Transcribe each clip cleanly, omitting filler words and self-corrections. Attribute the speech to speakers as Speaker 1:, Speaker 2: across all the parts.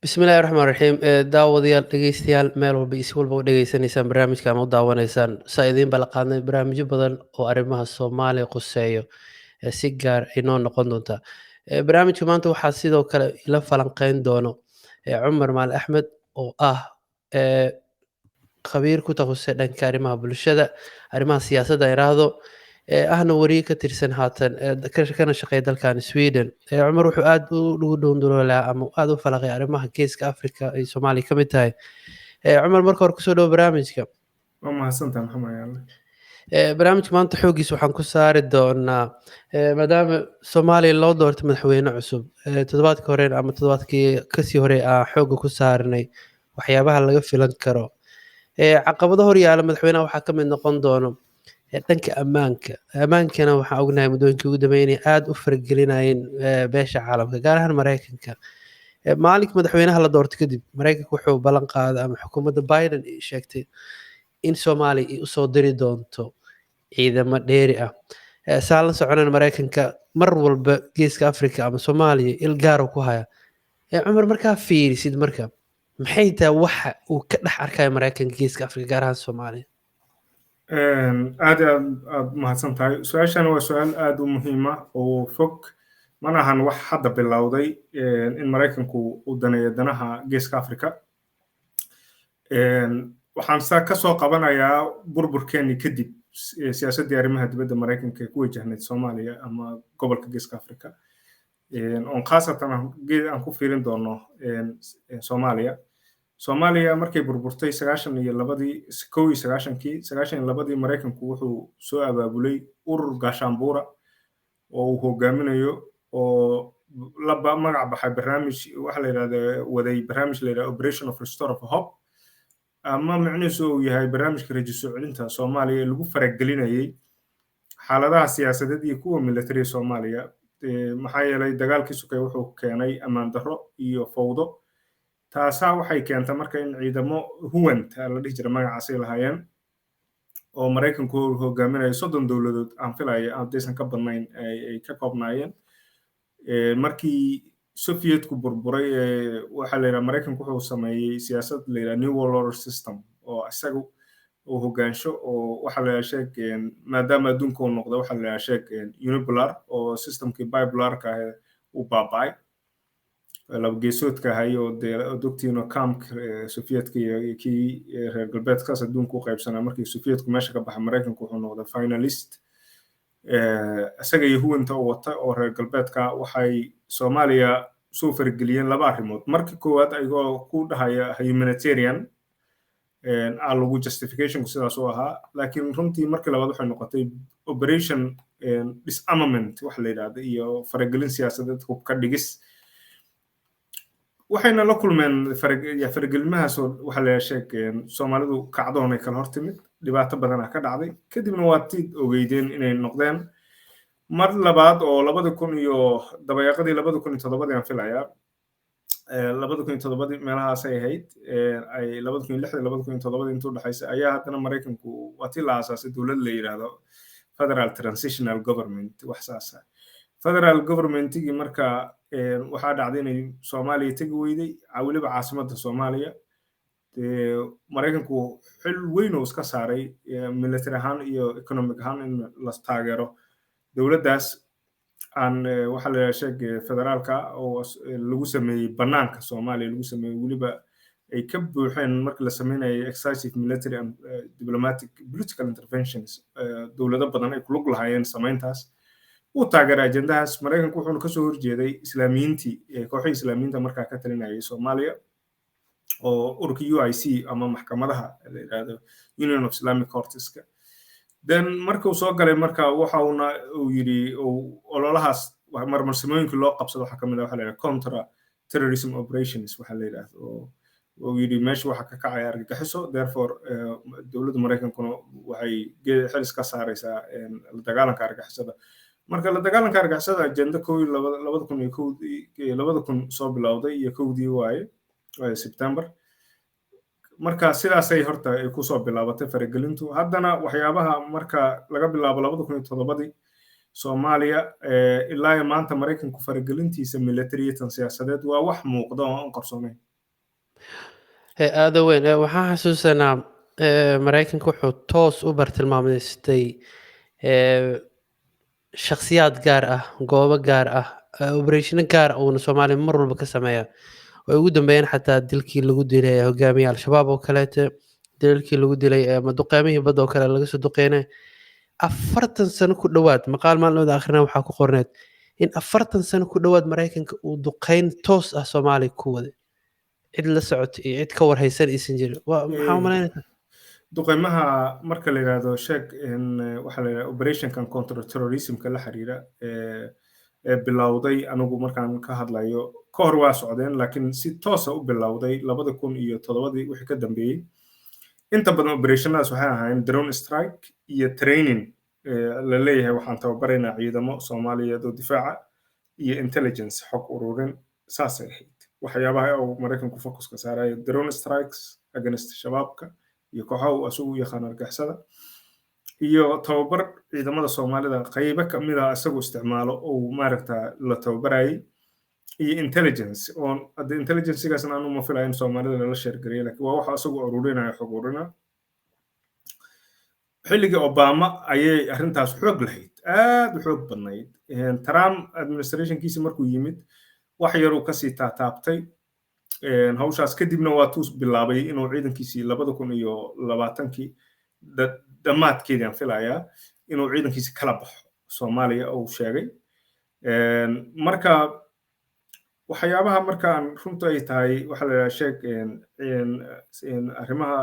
Speaker 1: Bismillahi raxmaan raxiim. Daawadayaal, dhegeystayaal, meel walba iyo si walba u dhegeysanaysaan barnaamijka ama u daawanaysaan, saa idiin ballanqaadnay barnaamijyo badan oo arrimaha Soomaaliya quseeyo si gaar inoo noqon doonta. Barnaamijka maanta waxaa sidoo kale ila falanqeyn doono Cumar Maal Axmed oo ah khabiir ku takhasusay dhanka arrimaha bulshada, arrimaha siyaasadda iraahdo, ahna wariye ka tirsan haatan kana shaqeeya dalkan Sweden. Cumar wuxuu aad ugu dhowndaloolaa ama aad u falaqay arrimaha Geeska Africa ay Soomaaliya ka mid tahay. Cumar, marka hore kusoo dhawo barnaamijka.
Speaker 2: Waa mahadsantaha, Maxamed Yaale.
Speaker 1: Barnaamijka maanta xooggiisa waxaan ku saari doonaa, maadaama Soomaaliya loo doortay madaxweyne cusub toddobaadkii hore ama toddobaadkii kasii hore, aan xoogga ku saarnay waxyaabaha laga filan karo. Caqabado hor yaala madaxweynaha waxaa ka mid noqon doono dhanka ammaanka. Ammaankana waxaan ognahay muddooyinkii ugu dambeeyay inay aada u faragelinayeen beesha caalamka, gaar ahaan Maraykanka. Maalinka madaxweynaha la doortay kadib, Maraykanka wuxuu ballan qaaday ama xukuumadda Biden ay sheegtay in Soomaaliya ay usoo diri doonto ciidamo dheeri ah. Saan la soconan, Maraykanka mar walba Geeska Africa ama Soomaaliya il gaar ku haya. Cumar, markaa fiirisid, marka maxay tahay waxa uu ka dhex arkayo Maraykanka Geeska Africa, gaar ahaan Soomaaliya?
Speaker 2: Aad aad aad mahadsan tahay. Su-aashan waa su-aal aad u muhiima oo fog. Mana ahan wax hadda bilowday in Maraykanku uu daneeyo danaha Geeska Africa. Waxaan saa ka soo qabanayaa burburkeenii kadib, siyaasaddii arrimaha dibadda Maraykanka ee ku wajahnayd Soomaaliya ama gobolka Geeska Africa, oon khaasatan aan ku fiirin doono Soomaaliya. Soomaaliya markay burburtay 92-dii, 91-kii, 92-dii, Maraykanku wuxuu soo abaabulay urur gaashaanbuura oo uu hogaaminayo oo la magac baxay barnaamij waxa la yidhahda waday barnaamij la yidhahda Operation of Restore of Hope, ama micnihiisu uu yahay barnaamijka rajo soo celinta Soomaaliya ee lagu faragelinayay xaaladaha siyaasadeed iyo kuwa militariga Soomaaliya. Maxaa yeelay, dagaalkii sukay wuxuu keenay ammaan darro iyo fowdo. Taasaa waxay keentay marka in ciidamo huwanta la dhihi jira, magacaasay lahaayeen, oo Maraykanku hogaaminayo, 30 dowladood aan filaya haddaysan ka badnayn ay ka koobnaayeen. Markii Sovietku burburay, waxaa la yidhaha Maraykanku wuxuu sameeyey siyaasad la yidhaha New World Order System oo isagu uu hogaansho, oo waxaa la yidhaha sheeg, maadaama adduunka uu noqday waxaa la yidhaha sheeg unipolar oo systemkii bipolarka ah uu baaba'ay, laba geesoodka ahay, oo dee dogtiino camp Sovietka iyo kii reer galbeedkaas adduunka u qaybsanaa. Markii Sovietku meesha ka baxay, Maraykanku wuxuu noqday finalist. Isaga iyo huwanta u wata oo reer galbeedka waxay Soomaaliya soo farageliyeen laba arrimood. Markii koowaad, ayagoo ku dhahaya humanitarian aa lagu justificationku sidaas u ahaa, laakiin runtii markii labaad waxay noqotay operation disarmament waxa la yidhahda iyo faragelin siyaasadeed, hubka dhigis. Waxayna la kulmeen faragelmahaasoo waxa la sheeg Soomaalidu kacdoon ay kala hortimid, dhibaato badanaa ka dhacday. Kadibna waa tid ogeydeen inay noqdeen mar labaad oo 2000 iyo dabayaaqadii 2007-dii aan filayaa, 2007-dii meelahaasay ahayd, ay 2006-dii, 2007-dii intuu dhexaysay ayaa haddana Maraykanku waa tii la aasaasay dowlad la yidhaahdo Federal Transitional Government, wax saasa. Federal governmentigii marka waxaa dhacday inay Soomaaliya tegi weyday, weliba caasimadda Soomaaliya. Maraykanku xil weyn oo iska saaray military ahaan iyo economic ahaan in la taageero dowladdaas aan waxaa la sheeg federaalka oo lagu sameeyey bannaanka Soomaaliya lagu sameeyey, weliba ay ka buuxeen markii la sameynayay excessive military and diplomatic political interventions, dowlado badan ay ku lug lahaayeen samayntaas. Wuu taageeray ajendahaas Maraykanku, wuxuuna kasoo horjeeday islaamiyiintii, kooxihii islaamiyiinta markaa ka talinayay Soomaaliya, oo ururka UIC ama maxkamadaha la yidhaahdo Union of Islamic Courtska. Then markuu soo galay, marka waxauna uu yidhi ololahaas marmarsimooyinkii loo qabsado waxaa kamid ah waxa la yidhaha contra terrorism operations waxa la yidhaahdo, oo uu yidhi meesha waxa ka kacaya argagixiso, therefore dowladda Maraykankuna waxay xil iska saaraysaa la dagaalanka argagixisada. Marka la dagaalanka argagixisada agenda kow 2001-dii, 2000 soo bilowday iyo kowdii waaye September. Marka sidaasay horta ay kusoo bilaabatay faragelintu. Haddana waxyaabaha marka laga bilaabo 2007-dii Soomaaliya ilaa iyo maanta, Maraykanku faragelintiisa military iyo tan siyaasadeed waa wax muuqda oo aan qarsoonayn.
Speaker 1: Aada weyn. Waxaan xasuusanaa Maraykanka wuxuu toos u bartilmaameystay shakhsiyaad gaar ah, goobo gaar ah, operation-o gaar ah uuna Soomaaliya mar walba ka sameeya, oo ugu dambeeyeen xataa dilkii lagu dilay hogaamiye Al-Shabaab oo kaleete, dilalkii lagu dilay ama duqeymihii badda oo kale laga soo duqeynay. 40 sano ku dhowaad, maqaal maalin akhrina waxaa ku qorneed in 40 sano ku dhowaad Maraykanka uu duqeyn toos ah Soomaaliya ku waday, cid la socota iyo cid ka warhaysan aysan jirin. Waa maxaa u malaynaysaa?
Speaker 2: Duqeymaha marka la yidhaahdo, sheeg, waxaa la yidhahda operation-kan counter terrorism-ka la xiriira ee bilowday, anigu markaan ka hadlayo, ka hor waa socdeen, laakiin si toosa u bilowday 2007-dii wixii ka dambeeyey. Inta badan operation-adaas waxay ahaayeen drone strike iyo training la leeyahay waxaan tababaraynaa ciidamo Soomaaliyeed oo difaaca, iyo intelligence, xog ururin. Saasay ahayd waxyaabaha uu Maraykanku focus-ka saarayo: drone strikes against Shabaabka iyo kooxaha uu asagu u yaqaan argixisada, iyo tababar ciidamada Soomaalida qaybo kamid a isagu isticmaalo uu maaragta la tababarayay, iyo intelligence oon hadda intelligence-gaasna anu ma filaya in Soomaalida lala share gareeyo, laakiin waa waxa isagu ururinayo, xog ururina. Xilligii Obama ayay arrintaas xoog lahayd, aad u xoog badnayd. Trump administration-kiisi markuu yimid, wax yaruu kasii taataabtay hawshaas. Kadibna waa tuu bilaabay inuu ciidankiisii 2020-kii dhammaadkeedii aan filayaa inuu ciidankiisi kala baxo Soomaaliya uu sheegay. Marka waxyaabaha markaan runtu ay tahay, waxaa la yidhaha, sheeg, arrimaha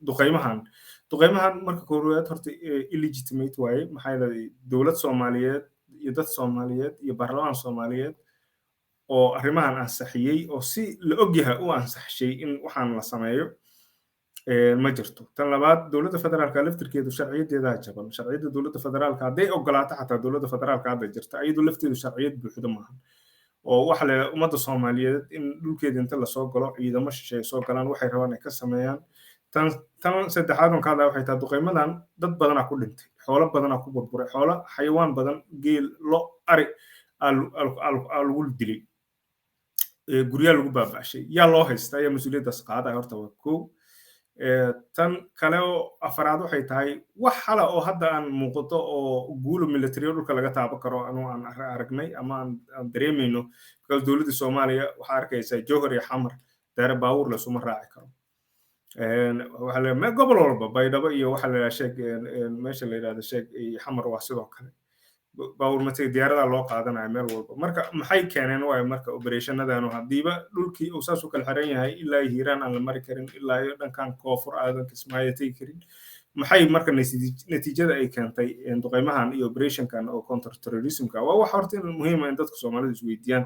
Speaker 2: duqeymahan marka koowaad horta illegitimate waaye. Maxaa yeelay, dowlad Soomaaliyeed iyo dad Soomaaliyeed iyo baarlamaan Soomaaliyeed oo arrimahan ansaxiyey oo si la ogyahay u ansaxshay in waxaan la sameeyo ma jirto. Tan labaad, dowladda federaalka laftirkeedu sharciyadeedaa jaban. Sharciyadda dowladda federaalka hadday ogolaato, xataa dowladda federaalka hadda jirta iyadu lafteedu sharciyad buuxda maahan, oo waxa la ummadda Soomaaliyeed in dhulkeeda inta lasoo galo, ciidamo shisheeye soo galaan, waxay rabaan ay ka sameeyaan. Tan saddexaad on ka hadlaya waxay tahay, duqeymadan dad badanaa ku dhintay, xoolo badanaa ku burburay, xoolo, xayawaan badan, geel, lo, ari aa lagu dilay, guryaa lagu baaba'shay. Yaa loo haysta? Ayaa mas-uuliyaddaas qaadaya? Horta waa kow. Tan kale oo afaraad waxay tahay, wax hala oo hadda aan muuqato oo guulo military dhulka laga taaban karo anuu aan aragnay ama aan dareemayno, because dowladda Soomaaliya waxaa arkaysaa Jowhar iyo Xamar daare baabuur lasuma raaci karo. Waxaa la gobol walba, Baydhabo iyo waxa la yidhaha, sheeg, meesha la yidhahdo, sheeg, iyo Xamar waa sidoo kale, baabuur matay, diyaaradaa loo qaadanaya meel walba. Marka maxay keeneen waayo marka operation-adanu, haddiiba dhulkii uu saas u kala xiran yahay, ilaa Hiiraan aan la mari karin, ilaa iyo dhankan koonfur aadan Kismaayo tegi karin, maxay marka natiijada ay keentay duqeymahan iyo operation-kan oo counter terrorism-ka? Waa wax horta in muhiima in dadka Soomaalidu isweydiiyaan.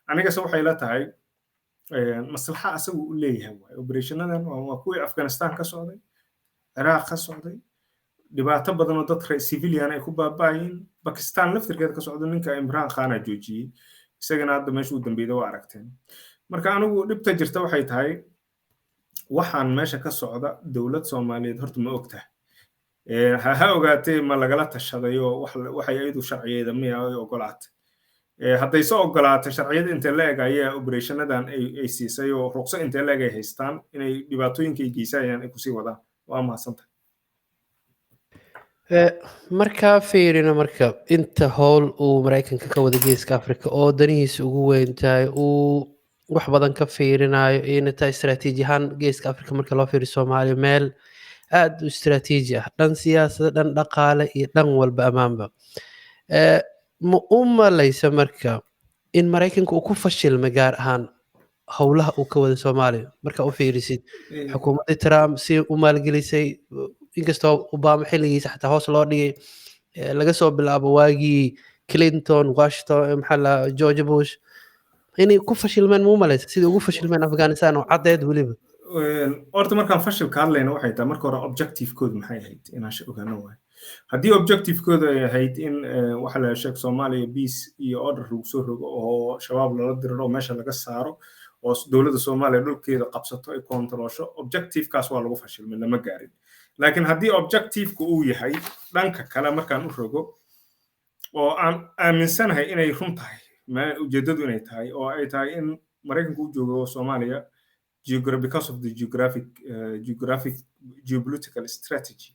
Speaker 2: Anigase waxay la tahay maslaxa asagu u leeyahay waayo operation-adan. Waa kuwii Afghanistan ka socday, Ciraaq ka socday, dhibaato badan oo dad civilian ay ku baaba'ayeen, Bakistan laftirkeeda ka socda. Ninka Imraan Khana joojiyey, isagana hadda meesha u dambeyda waa aragteen. Marka anigu dhibta jirta waxay tahay, waxaan meesha ka socda dowlad Soomaaliyeed horta ma ogtahay? Ha ogaatee, ma lagala tashadayo? Waxay iyadu sharciyeeda miya ay ogolaatay? Hadday soo ogolaatay, sharciyada intee la eg ayaa operation-adan ay siisay, oo ruqso intee la eg ay haystaan inay dhibaatooyinka ay geysayaan ay kusii wadaan? Waa mahadsantahay.
Speaker 1: Markaa fiirino marka inta howl uu Maraykanka ka wada Geeska Africa oo danihiisa ugu weyn tahay, uu wax badan ka fiirinayo, ina tahay istaraatiiji ahaan Geeska Africa marka loo fiiriyo Soomaaliya meel aad u istaraatiiji ah, dhan siyaasad, dhan dhaqaale iyo dhan walba ammaanba, ma u malaysa marka in Maraykanka uu ku fashilmay, gaar ahaan howlaha uu ka wada Soomaaliya, marka u fiirisid xukuumaddii Trump si u maalgelisay, inkastoo Obama xilligiisa xataa hoos loo dhigay, laga soo bilaabo waagii Clinton, Washington, maxaa la, George Bush, inay ku fashilmeen, ma u malaysa sidai ugu fashilmeen Afghanistan oo caddeed weliba?
Speaker 2: Horta markaan fashilka hadlayna, waxay tahay marka hore objective-koodu maxay ahayd inaan ogaano waayo. Haddii objective-koodu ay ahayd in waxa la sheeg Soomaaliya peace iyo order lagu soo rogo, oo Shabaab lala diriro, oo meesha laga saaro, oo dowladda Soomaaliya dhulkeeda qabsato, ay kontroosho, objective-kaas waa lagu fashilmay, lama gaarin. Laakiin haddii objective-ku uu yahay dhanka kale markaan u rogo, oo aan aaminsanahay inay run tahay ujeeddadu inay tahay, oo ay tahay in Maraykanku u joogo Soomaaliya because of the geographic geopolitical strategy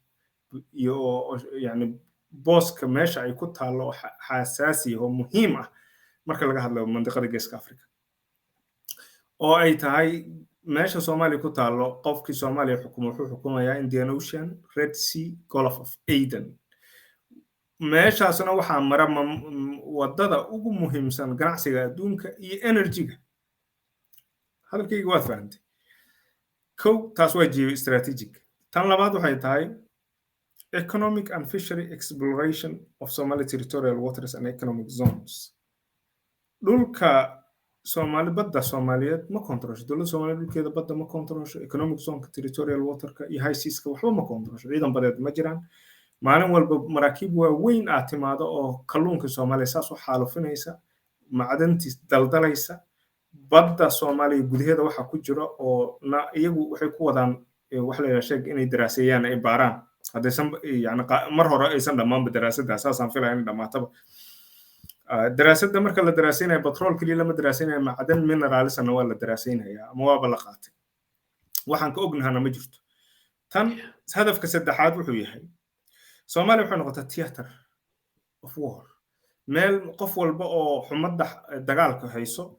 Speaker 2: iyo yani booska meesha ay ku taallo oo xasaasi oo muhiim ah marka laga hadlayo mandiqada Geeska Africa, oo ay tahay meesha Soomaaliya ku taallo. Qofkii Soomaaliya xukumo wuxuu xukumayaa Indian Ocean, Red Sea, Gulf of Aden. Meeshaasna waxaa mara wadada ugu muhiimsan ganacsiga adduunka iyo energy-ga. Hadalkayga waad fahantay. Kow, taas waa geo strategic. Tan labaad waxay tahay economic and fishery exploration of Somali territorial waters and economic zones. Dhulka Soomaali, badda Soomaaliyeed ma kontrolsho. Dowladda Soomaaliyeed dhulkeeda badda ma kontrolsho, economic zone-ka, territorial water-ka iyo high seas-ka waxba ma kontrolsho. Ciidan badeed ma jiraan. Maalin walba maraakiib waaweyn aad timaado oo kalluunka Soomaaliya saas u xaalufinaysa, macdantii daldalaysa. Badda Soomaaliya gudaheeda waxa ku jira oo na iyagu waxay ku wadaan waxa la yidhaha sheeg inay daraaseeyaan, ay baaraan. Haddaysan yani mar hore aysan dhammaanba daraasadda, saasaan filaya in dhammaataba daraasadda. Marka la daraaseynaya, batrool keliya lama daraaseynaya, macdan minerals-ana waa la daraaseynaya ama waaba la qaatay. Waxaan ka ognahana ma jirto. Tan hadafka saddexaad wuxuu yahay Soomaaliya waxay noqotaa theater of war, meel qof walba oo xumadda dagaalka hayso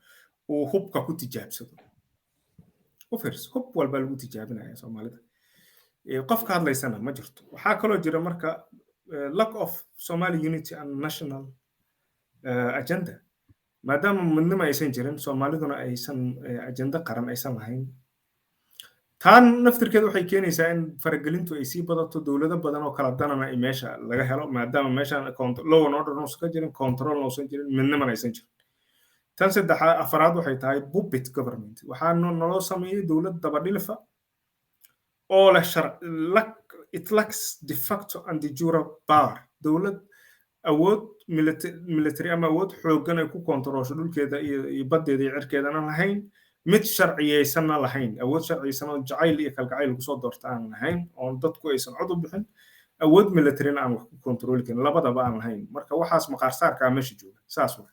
Speaker 2: uu hubka ku tijaabsado. U fiirso, hub walba lagu tijaabinaya Soomaalida, qof ka hadlaysana ma jirto. Waxaa kaloo jira marka lack of Somali unity and national agenda, maadaama midnimo aysan jirin, Soomaaliduna aysan agenda qaran aysan lahayn. Taan naftirkeeda waxay keenaysaa in faragelintu ay sii badato, dowlado badan oo kala danana ay meesha laga helo, maadaama meeshaan law and order uusan ka jirin, control uusan jirin, midnimana aysan jirin. Tan saddexaad, afaraad waxay tahay puppet government. Waxaa naloo sameeyey dowlad dabadhilifa oo leh it lacks de facto and de jure power, dowlad awood military ama awood xooggan ay ku kontaroosho dhulkeeda iyo baddeeda iyo cirkeedana lahayn, mid sharciyeysanna lahayn, awood sharciyeysan oo jacayl iyo kalgacayl kusoo doorta aan lahayn, oon dadku aysan cod u bixin, awood militarina aan wax ku kontrooli karin, labadaba aan lahayn. Marka waxaas maqaarsaarkaa meesha jooga saas wa.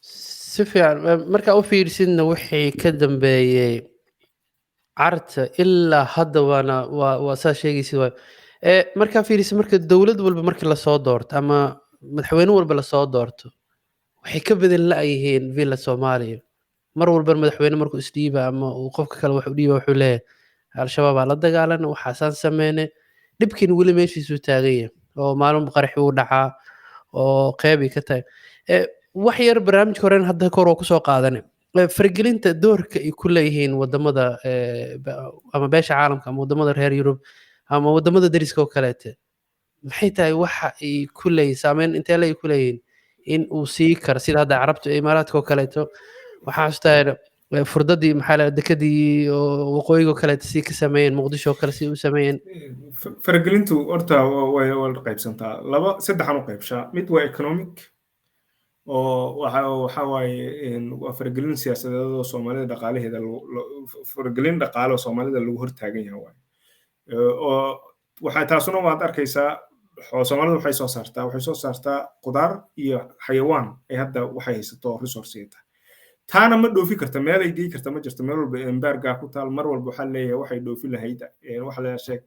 Speaker 1: Si fiican. Markaa u fiirsidna wixii ka dambeeyey Carta ilaa hadda, waana waa saa sheegaysid waay. Markaa fiirisid, marka dowlad walba markii lasoo doorto ama madaxweyne walba lasoo doorto, waxay ka badan la-yihiin Villa Soomaaliya. Mar walba madaxweyne markuu isdhiiba ama uu qofka kale wax u dhiiba, wuxuu leeyahay Al-Shabaab aa la dagaalan, waxaasaan sameyne. Dhibkiin weli meeshiisuu taagan yahay oo maalin qaraxi uu dhacaa oo qeybay ka tahay. Wax yar barnaamijka horen hadda kor oo kusoo qaadane, faragelinta doorka ay ku leeyihiin wadamada ama beesha caalamka ama wadamada reer Yurub ama wadamada deriska oo kaleete, maxay tahay waxa ay ku leeyihiin? Saameyn intee le ay ku leeyihiin in uu sii karo, sida hadda Carabta, Imaaraadka oo kaleeto? Waxaa xasuustaa furdadii, maxaa la, dekadii oo waqooyiga oo kaleeto si ka sameeyeen, Muqdisho oo kale si u sameeyeen.
Speaker 2: Faragelintu horta way qaybsantaa, laba saddexan u qaybshaa. Mid waa economic oo waxa waaye waa faragelin siyaasadeed oo Soomaalida dhaqaalaheeda, faragelin dhaqaale oo Soomaalida lagu hortaagan yahay waaye. Oo waxay taasuna waad arkaysaa, Soomaalidu waxay soo saartaa qudaar iyo xayawaan ay hadda waxay haysato resource ay tahay. Taana ma dhoofi karta, meel ay gey karta ma jirto. Meel walba embargo ku taal. Mar walba waxaa leeyahay waxay dhoofi lahayd waxa la sheeg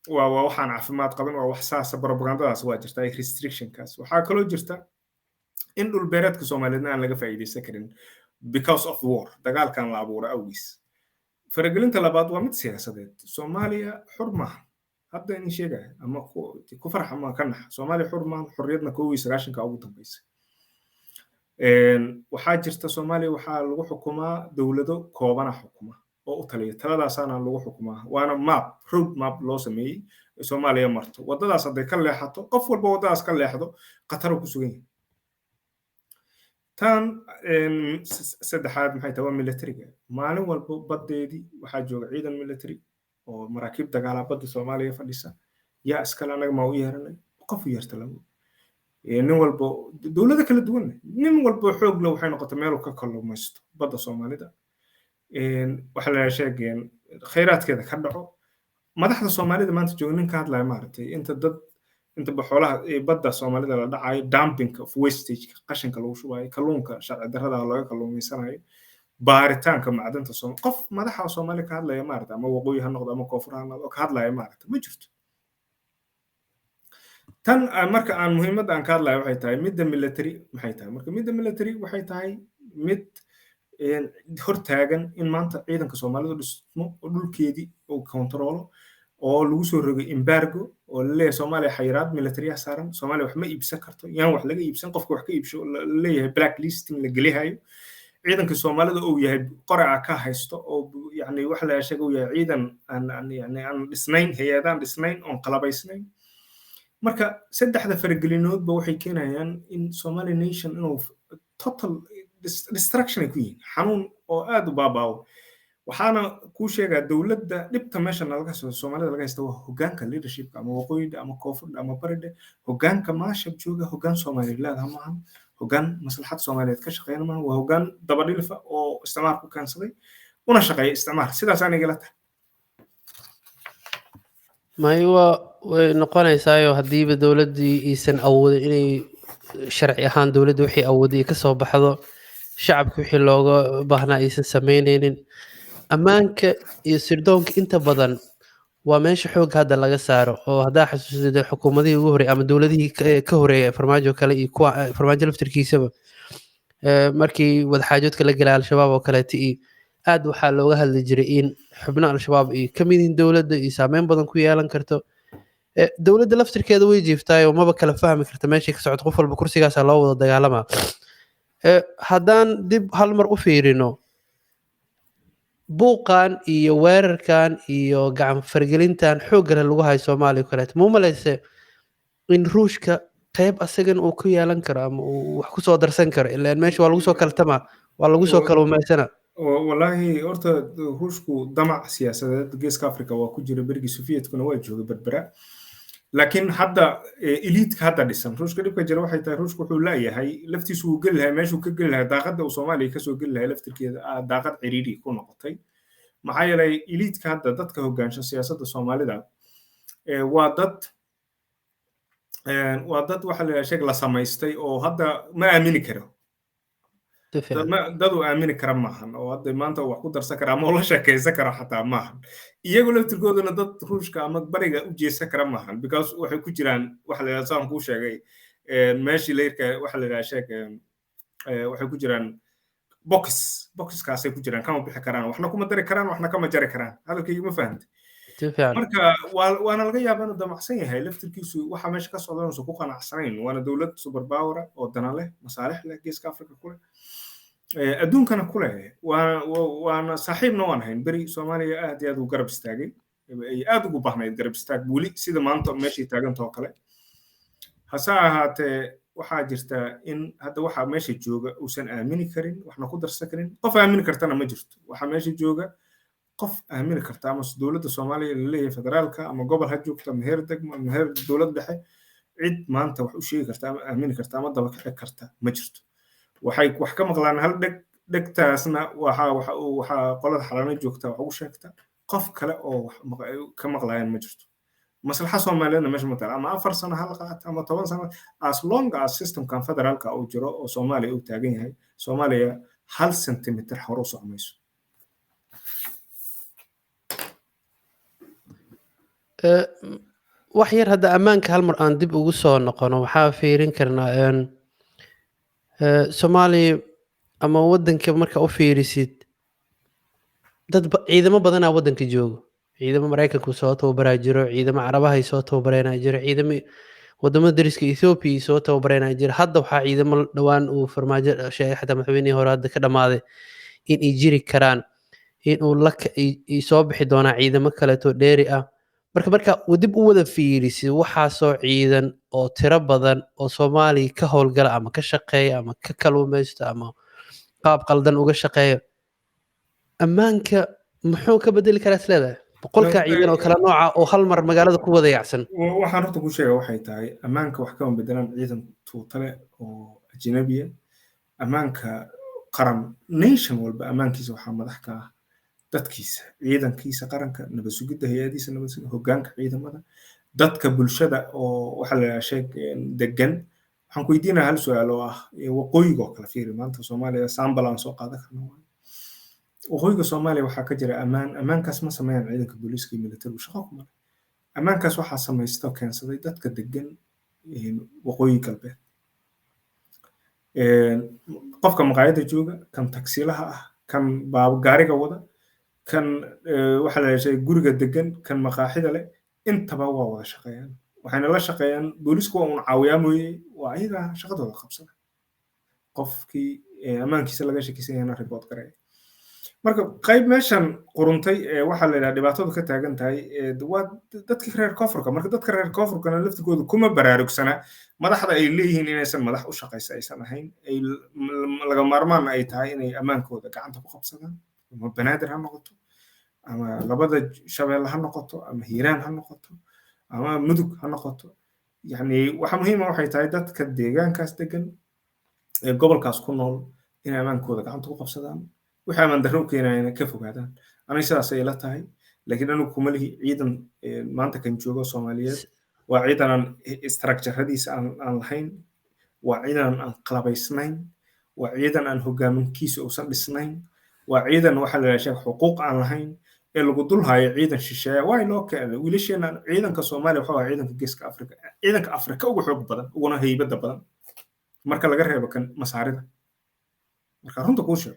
Speaker 2: waa waxaan caafimaad qabin, waa wax saasa. Propagandadaas waa jirta, restriction-kaas. Waxaa kaloo jirta in dhul beereedka Soomaaliyeedna aan laga faa'iidaysan karin because of war, dagaalkan la abuuro awgiis. Faragelinta labaad waa mid siyaasadeed. Soomaaliya xur maaha. Hadda idin sheegaya, ama ku farx ama ka nax, Soomaaliya xur maaha. Xorriyadna 91-ka ugu dambaysa. Waxaa jirta Soomaaliya waxaa lagu xukumaa dowlado koobana xukuma oo u taliya, taladaasaana lagu xukumaa. Waana map, road map loo sameeyey Soomaaliya marto. Waddadaas hadday ka leexato, qof walba waddadaas ka leexdo, khatar ku sugan yahay. Tan saddexaad maxay tahay? Waa militariga. Maalin walba baddeedii waxaa jooga ciidan military oo maraakiib dagaalaa badda Soomaaliya fadhisa. Yaa iskale? Anaga maa u yeeranay? Qof u yeerta lama. Nin walba, dowlado kala duwan, nin walba xoog le waxay noqotay meel uu ka kalluumaysto badda Soomaalida. Waxa la sheegeen khayraadkeeda ka dhaco. Madaxda Soomaalida maanta jooga nin ka hadlaya maaragtay inta dad Intaba xoolaha badda Soomaalida la dhacayo, dumping of wastage, qashinka lagu shubayo, kalluunka sharci darrada laga kalluumaysanayo, baaritaanka macdanta Soom, qof madaxa Soomaali ka hadlaya maarata, ama waqooyi ha noqdo ama koonfur ha noqdo, ka hadlaya maarata ma jirto. Tan marka aan muhiimadda aan ka hadlayo waxay tahay midda military. Maxay tahay marka midda military? Waxay tahay mid hortaagan in maanta ciidanka Soomaalidu dhismo oo dhulkeedii uu kontaroolo, oo lagu soo rogay embargo, oo laleeyahay Soomaaliya xayiraad militariyaha saaran, Soomaaliya wax ma iibsan karto, yaan wax laga iibsan, qofka wax ka iibsho laleeyahay black listing la gelihayo, ciidanka Soomaalida uu yahay qoraca ka haysto, oo yani waxa la sheega uu yahay ciidan aan yani aan dhisnayn, hay-adaan dhisnayn oon qalabaysnayn. Marka saddexda faragelinoodba waxay keenayaan in Somali nation inuu total destruction ay ku yihiin, xanuun oo aad u baabaawo. Waxaana kuu sheegaa, dowladda dhibta meesha nalaga soo Soomaalida laga haysta waa hoggaanka, leadershipka, ama waqooyida ama koonfurda ama baridhe. Hoggaanka maashab jooga hoggaan Soomaaliyeed leedaha maahan, hoggaan maslaxad Soomaaliyeed ka shaqeeyana maahan. Waa hoggaan dabadhilifa oo isticmaar ku keensaday, una shaqeeya isticmaar. Sidaas aniga la tahay.
Speaker 1: May, waa way noqonaysaayo haddiiba dowladdii aysan awoodin inay sharci ahaan dowladda wixii awooday ka soo baxdo, shacabka wixii looga baahnaa aysan sameyneynin, ammaanka iyo sirdoonka inta badan waa meesha xoogga hadda laga saaro. Oo haddaa xasuusatid xukuumadihii ugu horreeyay ama dowladihii ka horreeyay Farmaajo kale iyo kuwa Farmaajo laftirkiisaba, markii wadaxaajoodka la gelay Al-Shabaab oo kaleeta iyo aad waxaa looga hadli jiray in xubno Al-Shabaab ay ka mid yihiin dowladda iyo saameyn badan ku yeelan karto. Dowladda laftirkeeda way jiiftaayo, maba kala fahmi karta meeshay ka socoto. Qof walba kursigaasaa loo wada dagaalamaa. Haddaan dib hal mar u fiirino buuqan iyo weerarkan iyo gacan fargelintan xoogga leh lagu hayo Soomaaliya o kaleeto, ma u malayse in Ruushka qayb asagan uu ku yeelan karo ama uu wax kusoo darsan karo? Ilaan meesha waa lagu soo kaltamaa, waa lagu soo kaluumaysana.
Speaker 2: Wallaahi horta Ruushku damac siyaasadeed Geeska Africa waa ku jira, berigii Sovietkuna waa joogay Berbera, laakiin hadda elite-ka hadda dhisan Ruushka, dhibka jira waxay tahay Ruushku wuxuu leeyahay laftiisu wuu geli lahay meeshuu ka geli lahay, daaqadda uu Soomaaliya kasoo geli lahay laftirkeeda daaqad ciriiri ku noqotay. Maxaa yeelay elite-ka hadda dadka hoggaansha siyaasadda Soomaalida waa dad waxa la yidhaha sheeg la samaystay, oo hadda ma aamini karo, dad uu aamini kara maahan, oo hadda maanta wax ku darsan kara ama ula sheekaysan karo xataa maahan. Iyagu laftirkooduna dad Ruushka ama bariga u jeesan kara maahan, because waxay ku jiraan waxa la yidhaha, saan kuu sheegay, meeshii layrka waxa la yidhaha sheeg, waxay ku jiraan box, boxkaasay ku jiraan, kama bixi karaan, waxna kuma dari karaan, waxna kama jari karaan. Hadalkayga ma fahamtay? Marka waana laga yaabaa inuu damacsan yahay laftirkiisu waxa meesha ka socda inuusan ku qanacsanayn. Waana dowlad super power oo dana leh, masaalix leh, Geeska Africa ku leh, adduunkana ku leh. Waana saaxiibna waan ahayn beri. Soomaaliya aad iyo aad uu garab istaagay, ay aad ugu baahnayd garab istaag, weli sida maanta meeshay taagantao kale. Hase ahaatee waxaa jirta in hadda waxa meesha jooga uusan aamini karin, waxna ku darsan karin. Qof aamini kartana ma jirto. Waxa meesha jooga qof aamini karta ama dowladda Soomaaliya laleeyahay federaalka, ama gobol ha joogto, ama heer degmo, ama heer dowlad dhexe, cid maanta wax u sheegi karta ama aamini karta ama daba kici karta ma jirto. Waxay wax ka maqlaan hal dheg, dhegtaasna waxaa qolada Xalano joogta wax ugu sheegta. Qof kale oo wax ka maqlayaan ma jirto. Maslaxa Soomaaliyeedna meesha ma taala. Ama 4 sano ha la qaato ama 10 sano, as long as systemkan federaalka uu jiro oo Soomaaliya uu taagan yahay, Soomaaliya hal centimeter hore u socmayso.
Speaker 1: Wax yar hadda ammaanka hal mar aan dib ugu soo noqono, waxaa fiirin karnaa Soomaaliya ama waddanka marka u fiirisid, dad ciidamo badanaa waddanka joogo. Ciidamo Maraykanku soo tababaraa jiro, ciidamo Carabahay soo tababareenaa jiro, ciidamo wadamada dariska Ethiopia soo tababareenaa jiro. Hadda waxaa ciidamo dhowaan uu Farmaajo sheegay, xataa madaxweynihii hore hadda ka dhamaaday, in ay jiri karaan, in uu la soo bixi doonaa ciidamo kaleeto dheeri ah. Marka dib u wada fiirisid waxaasoo ciidan oo tiro badan oo Soomaaliya ka howlgala ama ka shaqeeya ama ka kaluumaysta ama qaab qaldan uga shaqeeya, ammaanka muxuu ka bedeli karaa is leedahay 100-ka ciidan oo kala nooca oo hal mar magaalada ku wada yaacsan?
Speaker 2: Waxaan horta ku sheega waxay tahay, ammaanka wax kama bedelaan ciidan tuutale oo ajnabiya. Ammaanka qaran, nation walba ammaankiisa waxaa madax ka ah dadkiisa, ciidankiisa qaranka, nabad sugidda, hay-adiisa nabad sugidda, hoggaanka ciidamada. Dadka bulshada oo waxa la yidhaha sheeg degan, waxaan ku weydiinaya hal su-aal oo ah waqooyiga oo kale. Fiiri, maanta Soomaaliya sample aan soo qaadan karno. Waqooyiga Soomaaliya waxaa ka jira ammaan. Ammaankaas ma sameeyaan ciidanka booliiska iyo militarigu, shaqo kuma leh. Ammaankaas waxaa samaysta oo keensaday dadka degan Waqooyi Galbeed, qofka maqaayadda jooga, kan tagsiilaha ah, kan gaariga wada, kan waxa la yeeshay guriga degan, kan maqaaxida leh, intaba waa wada shaqeeyaan, waxayna la shaqeeyaan booliisku. Waa un caawiyaa mooye, waa ayaga shaqadooda qabsada. Qofkii ammaankiisa laga shakisan yahayna report gareeya. Marka qayb meeshan quruntay ee waxaa la yidhaha dhibaatadu ka taagan tahay waa dadka reer koonfurka. Marka dadka reer koonfurkana laftigoodu kuma baraarugsana madaxda ay leeyihiin inaysan madax u shaqaysa aysan ahayn, ay laga maarmaanna ay tahay inay ammaankooda gacanta ku qabsadaan, ama Banaadir ha noqoto, ama labada Shabeelle ha noqoto, ama Hiiraan ha noqoto, ama Mudug ha noqoto. Yacni waxa muhiima waxay tahay dadka deegaankaas degan ee gobolkaas ku nool inay ammaankooda gacanta ku qabsadaan, wixii amaan darro u keenayana ka fogaadaan. Aniga sidaas ay ila tahay, laakiin anigu kuma lihi ciidan. Maanta kan joogo Soomaaliyeed waa ciidan aan structure-adiisa aan lahayn, waa ciidan aan qalabaysnayn, waa ciidan aan hogaaminkiisa uusan dhisnayn, waa ciidan waxa la yidhaha xuquuq aan lahayn ee lagu dul hayo ciidan shisheeya. Waa loo keenay wiilasheena. Ciidanka Soomaaliya waxa waa ciidanka Geeska Afrika, ciidanka Afrika ugu xoog badan uguna heybadda badan marka laga reebo kan Masaarida. Marka runta kuu sheego,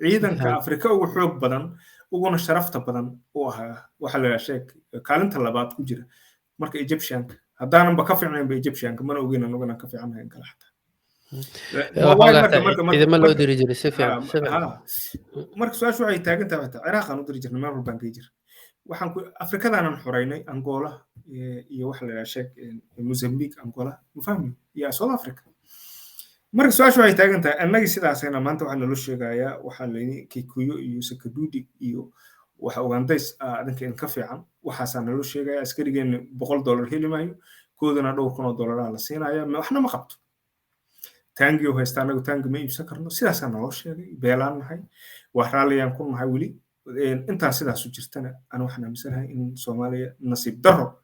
Speaker 2: ciidanka Afrika ugu xoog badan uguna sharafta badan u ahaa waxa la yidhaha sheeg kaalinta labaad ku jira marka Egyptianka, haddaananba ka fiicnaynba Egyptianka, mana ogeyn anugu inaan ka fiicanahay kale xataa.
Speaker 1: Ciidamo loo diri jiray si fiican.
Speaker 2: Marka su-aashu waxay taagan tahay, xitaa Ciraaqaan u diri jirnay, meel walbaan gey jirnay. Waxaan ku Afrikadaanan xoreynay, Angola iyo waxa la yidhaha sheeg Mozambique, Angola, ma fahmi, iyo South Africa. Marka su-aashu waxay taagan tahay, annagii sidaasayna maanta waxaa naloo sheegayaa waxaa layidhi Kikuyo iyo Sakadudi iyo waxa Ugandays adinka idinka fiican. Waxaasaa naloo sheegaya. Askarigeena $100 heli maayo, koodana dhowr kun oo dollaraa la siinaya, waxna ma qabto. Taangiyo haysta, annagu taangi ma iibsan karno. Sidaasaa naloo sheegay. Beelaan nahay, waa raalliyaan ku nahay. Weli intaa sidaasu jirtana, ana waxaan aaminsanahay in Soomaaliya, nasiib darro,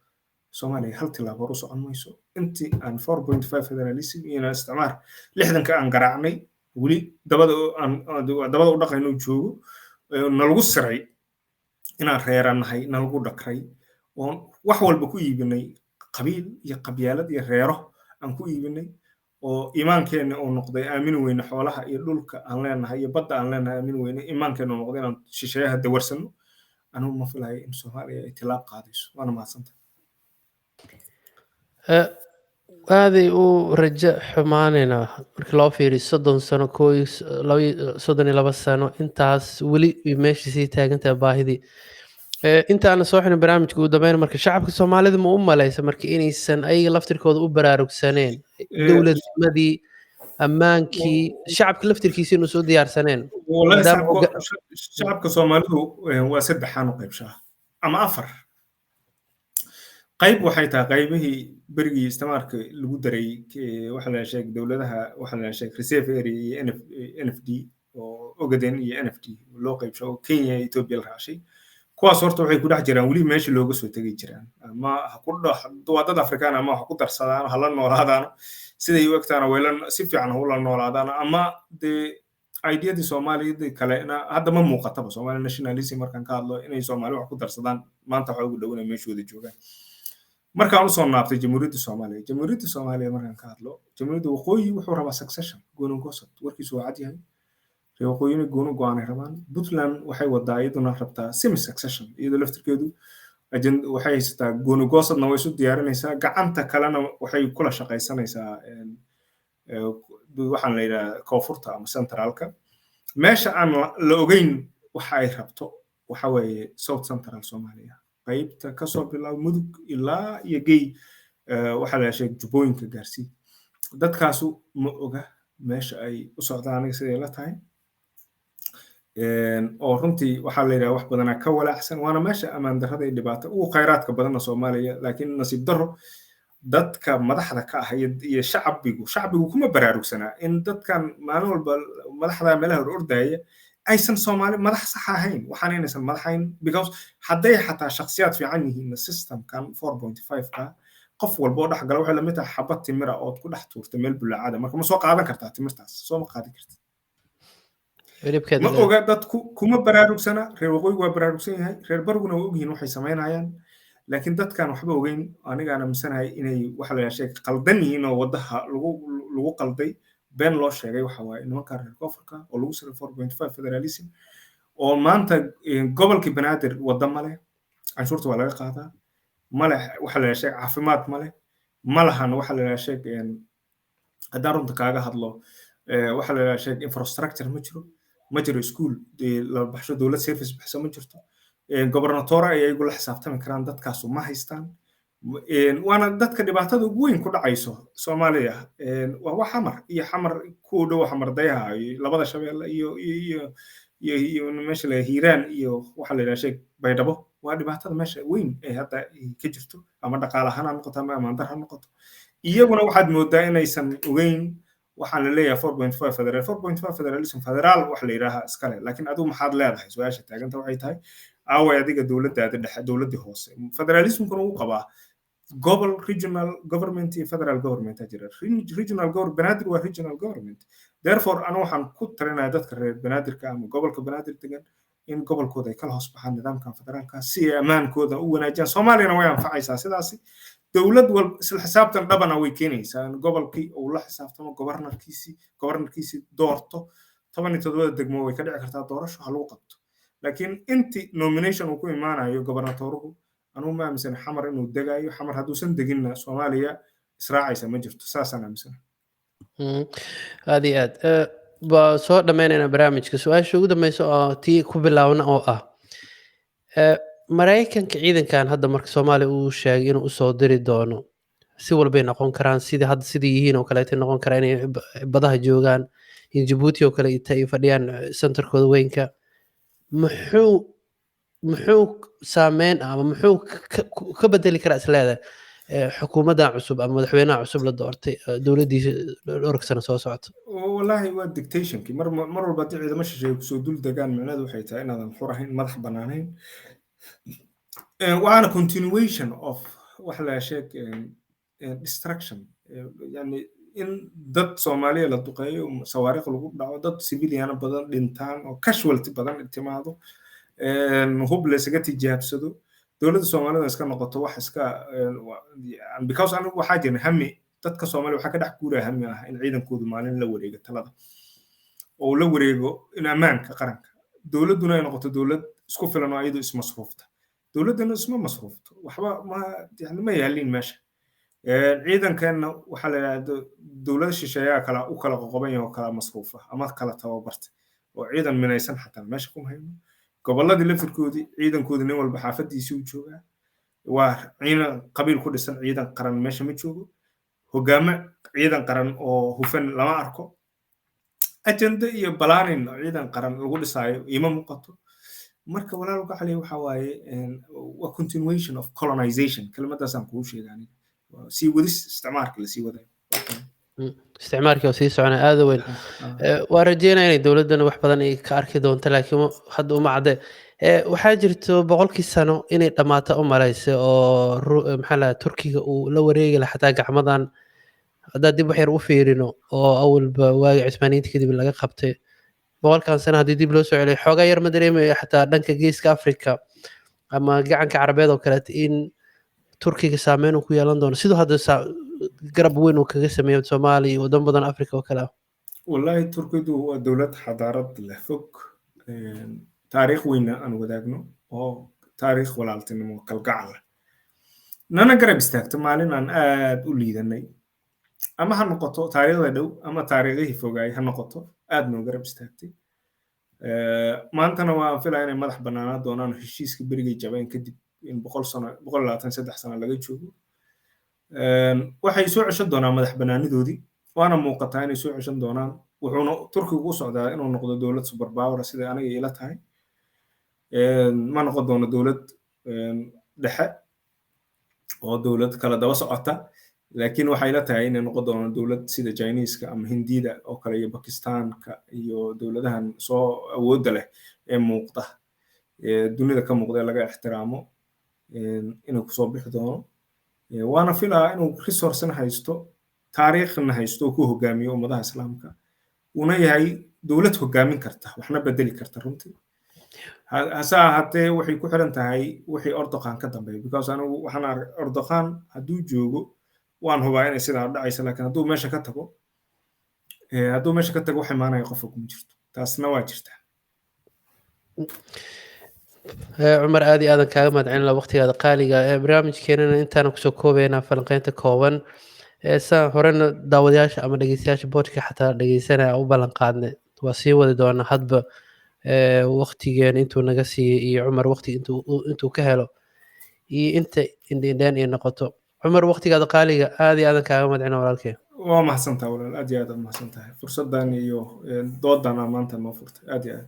Speaker 2: Soomaaliya hal tilaabo hor u socon mayso intii aan 4.5 federalism iyo isticmaar 60-ka aan garaacnay, weli dabada aan dabada u dhaqayno joogo, nalagu siray inaan reeranahay, nalagu dhakray oon wax walba ku iibinay, qabiil iyo qabyaalad iyo reero aan ku iibinay, oo iimaankeenna uu noqday aamin weyne xoolaha iyo dhulka aan leenahay iyo badda aan leenahay aamin weyne, iimaankeenna uu noqday inaan shisheeyaha dawarsano. Anigu ma filayo in Soomaaliya ay tilaab qaadayso. Waana mahadsantah.
Speaker 1: Aaday u rajo xumaanaynaa markii loo fiiriyo 30 sano, 32 sano, intaas weli meesha sii taagantahay baahidii. Intaana soo xirin barnaamijka, ugu dambeyn, marka shacabka Soomaalida ma u malaysa marka inaysan ayaga laftirkooda u baraarugsaneen dowladnimadii, ammaankii, shacabka laftirkiisa inuu soo diyaarsaneen?
Speaker 2: Shacabka Soomaalidu waa saddexaan u qaybshaa ama afar qayb. Waxay tahay qaybihii berigii isticmaalka lagu daray, waxa la sheegay dowladaha, waxa la sheegay reserve area iyo NFD oo Ogaden iyo NFD loo qaybsho oo Kenya iyo Ethiopia la raashay. Kuwaas horta waxay ku dhex jiraan weli meesha looga soo tegay jiraan, ama ha ku waa dad Afrikaan, ama ha ku darsadaan, ha la noolaadaan siday u egtaana wayla si fiican ha ula noolaadaan, ama dee idea-dii Soomaaliyadii kalena hadda ma muuqataba. Somali nationalism markaan ka hadlo, inay Soomaali wax ku darsadaan maanta waxa ugu dhow inay meeshooda joogaan. Markaan usoo naabtay Jamhuuriyadda Soomaaliya, Jamhuuriyadda Soomaaliya markaan ka hadlo, Jamhuuriyadda Waqooyi wuxuu rabaa secession, gooni-goosad. Warkiisu waa cad yahay. Reer waqooyina gooni go-aanay rabaan. Puntland waxay wadaa, iyaduna rabtaa semi secession. Iyadoo laftirkeedu waxay haysataa gooni-goosadna way isu diyaarinaysaa, gacanta kalena waxay kula shaqaysanaysaa waxaan la yidhaha koonfurta ama centralka. Meesha aan la ogeyn waxa ay rabto waxa weeye South Central Soomaaliya, qaybta kasoo bilaab Mudug ilaa iyo gey waxaa la sheegay Jubbooyinka gaarsii. Dadkaasu ma oga meesha ay u socdaan, aniga siday la tahay, oo runtii waxaa la yidhaha wax badanaa ka walaacsan, waana meesha ammaan darrada iyo dhibaato ugu khayraadka badanna Soomaaliya. Laakiin nasiib darro, dadka madaxda ka ah iyo shacbigu kuma baraarugsanaa in dadkan maalin walba madaxda meelaha hor ordaya Aysan Soomaali madax sax ahayn, waxaan inaysan madaxayn, because hadday xataa shakhsiyaad fiican yihiin, systemkan 4.5 ka qof walba oo dhex gala waxay lamid tahay xabad timira ood ku dhex tuurta meel bulaacada. Marka ma soo qaadan kartaa timirtaas? Soo ma qaadan kartid. Ma oga dadku, kuma baraarugsana. Reer waqooyigu waa baraarugsan yahay, reer bariguna waa ogyihiin waxay samaynayaan, laakiin dadkaan waxba ogeyn. Anigaan aaminsanahay inay waxa la sheeg qaldan yihiin oo wadaha lagu qalday, been loo sheegay. Waxa waaye nimanka reer koonfurka oo lagu siray 4.5 federalism, oo maanta gobolkii Banaadir wadda ma leh, canshuurta waa laga qaadaa, male waxa la sheeg caafimaad male, ma lahan waxa la sheeg. Haddaan runta kaaga hadlo, waxa la sheeg infrastructure ma jiro, ma jiro school la baxsho, dowlad service baxso ma jirto, gobernatore ay iyagu la xisaabtami karaan dadkaasu ma haystaan. Waana dadka dhibaatada ugu weyn ku dhacayso Soomaaliya. Waa wax Xamar iyo Xamar kuwa dhow, Xamar dayaha iyo labada Shabeelle iyo meesha la Hiiraan iyo waxa la yidhaha sheeg Baydhabo. Waa dhibaatada meesha weyn ee hadda ka jirto, ama dhaqaale ahaan ha noqoto ama ammaan dar ha noqoto. Iyaguna waxaad moodaa inaysan ogeyn. Waxaan la leeyahay 4.5 federal, 4.5 federalism, federaal wax la yidhaaha iskale, laakiin adigu maxaad leedahay? Su-aasha taaganta waxay tahay: aaway adiga dowladdaada dhexe, dowladdii hoose? Federalismkuna uu qabaa gobol, regional government iyo federal government jira. Regional government, Banaadir waa regional government. Therefore, anu waxaan ku talinaya dadka reer Banaadirka ama gobolka Banaadir degan in gobolkooda ay kala hoos baxaan nidaamkan federaalka si ay ammaankooda u wanaajiyaan. Soomaaliyana way anfacaysaa sidaasi. Dowlad wal isla xisaabtan dhabana way keenaysaa in gobolkii uu la xisaabtamo gobornarkiisii, gobornarkiisii doorto. 17-da degmo way ka dhici kartaa doorasho ha lagu qabto, laakiin inti nomination uu ku imaanayo gobernatoruhu, anugu ma aaminsan Xamar inuu degayo. Xamar hadduusan deginna, Soomaaliya israacaysa ma jirto, saasaan aaminsana.
Speaker 1: Aad iyo aad waa soo dhammaynaynaa barnaamijka. Su-aasha ugu dambeysa oo tii ku bilaabna oo ah Maraykanka ciidankan hadda marka Soomaaliya uu sheegay inuu usoo diri doono, si walbay noqon karaan, sidii hadda sidii yihiin oo kaleeto noqon karaa, inay badaha joogaan, in Jabuuti oo kale inta ay fadhiyaan centerkooda weynka, muxuu saameyn ama muxuu ka bedeli karaa isleedahay xukuumaddan cusub ama madaxweynaha cusub la doortay, dowladdiisa dhowrka sano soo socota?
Speaker 2: Wallaahi waa dictationkii. Mar walba haddii ciidamo shisheeye kusoo dul degaan, micnaheedu waxay tahay inaadan xur ahayn, madax bannaanayn. Waana continuation of waxa la sheeg destruction, yani in dad Soomaaliya la duqeeyo, sawaariikh lagu dhaco, dad civilian badan dhintaan oo casualty badan timaado, hub la isaga tijaabsado, dowladda Soomaalida iska noqoto wax iska, because anigu waxaa jira hami dadka Soomaaliya waxaa ka dhex guuraya, hami ah in ciidankoodu maalin la wareego talada oo la wareego in ammaanka qaranka, dowladduna ay noqoto dowlad isku filan oo iyadu ismasruufta. Dowladdana isma masruufto, waxba ma yani ma yaalin meesha. Ciidankanna waxaa la yidhahda dowlada shisheeyaa kala u kala qoqoban yahay oo kala masruufa ama kala tababarta, oo ciidan minaysan xataa meesha kuma hayno. Gobolladii laftirkoodii ciidankoodii nin walba xaafadiisii u joogaa. Waa ciidan qabiil ku dhisan, ciidan qaran meesha ma joogo, hogaamo ciidan qaran oo hufan lama arko, agenda iyo planning ciidan qaran lagu dhisaayo ima muuqato. Marka walaal gacali, waxa waaye waa continuation of colonization. Kelmadaasaan kuu sheega aniga, sii wadis isticmaalka lasii wadayo.
Speaker 1: Isticmaalkii oo sii soconay, aada weyn. Waa rajeynaya inay dowladdana wax badan ay ka arki doonto, laakiin hadda uma cadde. Waxaa jirto 100-kii sano inay dhammaato u malaysa oo maxaa la Turkiga uu la wareegi lahaa xataa gacmadan, haddaa dib wax yar u fiirino, oo awalba waagi Cismaaniyiinta kadib laga qabtay. 100-kan sano haddii dib loo soo celiyo, xoogaa yar ma dareemayo xataa dhanka Geeska Africa ama Gacanka Carabeed oo kaleeto in Turkiga saameyn uu ku yeelan doono, siduu hadda garab weyn uu kaga sameeyo Soomaaliya iyo wadamo badan Africa oo kale ah?
Speaker 2: Wallaahi Turkidu waa dowlad xadaarad leh, fog, taariikh weyna aan wadaagno oo taariikh walaaltinimo kalgacal leh, nana garab istaagto maalin aan aad u liidanay, ama ha noqoto taariikhda dhow ama taariikhihii fogaay ha noqoto, aad noo garab istaagtay. Maantana waan filaya inay madax bannaanaa doonaan heshiiska berigay jabeen kadib, in 100 sano, 123 sano laga joogo. Waxay soo ceshan doonaan madax bannaanidoodii, waana muuqataa inay soo ceshan doonaan. Wuxuuna Turkigu u socdaa inuu noqdo dowlad super power, sida aniga ila tahay. Ma noqon doono dowlad dhexe oo dowlad kala daba socota. Laakiin waxay la tahay inay noqon doonaan dowlad sida Chineeska ama Hindida oo kale iyo Bakistaanka iyo dowladahan soo awoodda leh ee muuqda, ee dunida ka muuqda, ee laga ixtiraamo, inuu kusoo bixi doono. Waana filaa inuu resourcena haysto, taariikhna haysto oo ku hogaamiyo ummadaha Islaamka, una yahay dowlad hogaamin karta, waxna bedeli karta runtii. Hase ahaatee, waxay ku xiran tahay wixii Erdogan ka dambeeya, because anigu waxaan arag Erdogan hadduu joogo waan hubaa inay sidaa dhacaysa, laakiin hadduu meesha ka tago, wax imaanaya qofka kuma jirto. Taasna waa jirtaa.
Speaker 1: Cumar, aad iyo aadan kaaga mahadcelin waqtigaada qaaliga. Barnaamijkeenana intaana kusoo koobaynaa falanqeynta kooban. Saan horena daawadayaasha ama dhegeystayaasha podcast xataa dhegeysanaya u ballan qaadnay, waa sii wadi doonaa hadba waqtigeena intuu naga siiyey iyo Cumar waqti intuu ka helo iyo inta indhindheen ay noqoto. Cumar, waqtigaada qaaliga aad iyo aadan kaaga mahadcelina, walaalkeen.
Speaker 2: Waa mahadsantaha, walaal, aad iyo aad aad mahadsan tahay fursaddan iyo doodan aa maanta noo furtay, aad iyo aad.